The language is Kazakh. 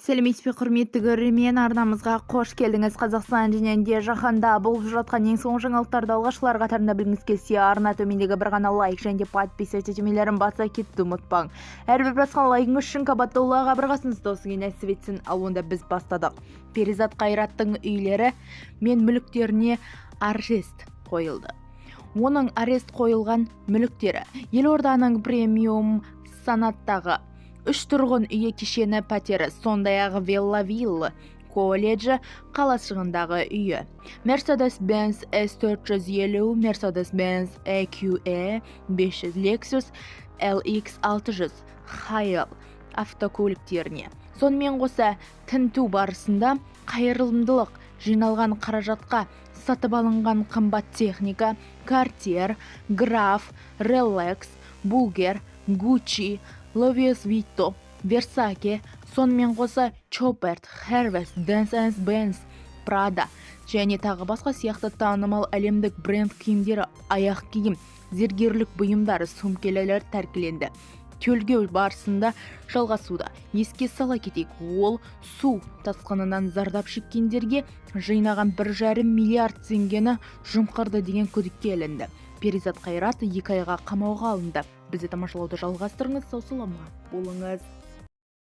Сәлеметсіз бе, құрметті көрермен! Арнамызға қош келдіңіз! Қазақстан және де жаһанда болып жатқан ең соңғы жаңалықтарды алғашқылар қатарында білгіңіз келсе, арна төмендегі бір ғана лайк және подписаться түймелерін баса кетуді ұмытпаң. Әрбір басқан лайкыңыз үшін Қабаттаулы қабырғасын ұстау нәсіп етсін. Ал онда біз бастадық. Перизат Қайраттың үйлері мен мүліктеріне арест қойылды. Оның арест қойылған мүліктері: елорданың премиум санаттағы үш тұрғын үйі кешені, пәтері, сондай-ақ Вилла Вилла колледжі қалашығындағы үйі, Mercedes-Benz S450, Mercedes-Benz EQE 500, Lexus LX 600 HL автокөліктеріне. Сонымен қоса, тінту барысында қайырымдылық жиналған қаражатқа сатып алынған қымбат техника, Cartier, Graff, Rolex, Bulgari, Gucci, Louis Vuitton, Versace, сонымен қоса Chopard, Hermes, Mercedes-Benz, Prada және тағы басқа сияқты танымал әлемдік бренд киімдері, аяқ киім, зергерлік бұйымдар, сөмкелер тәркіленді. Тергеу барысында жалғасуда. Еске сала кетейік, ол су тасқынынан зардап шеккендерге жинаған 1,5 миллиард теңгені жымқырды деген күдікке ілінді. Перизат Қайрат 2 айға қамауға алынды. Бізді тамашалауды жалғастырыңыз, сау саламат болыңыз!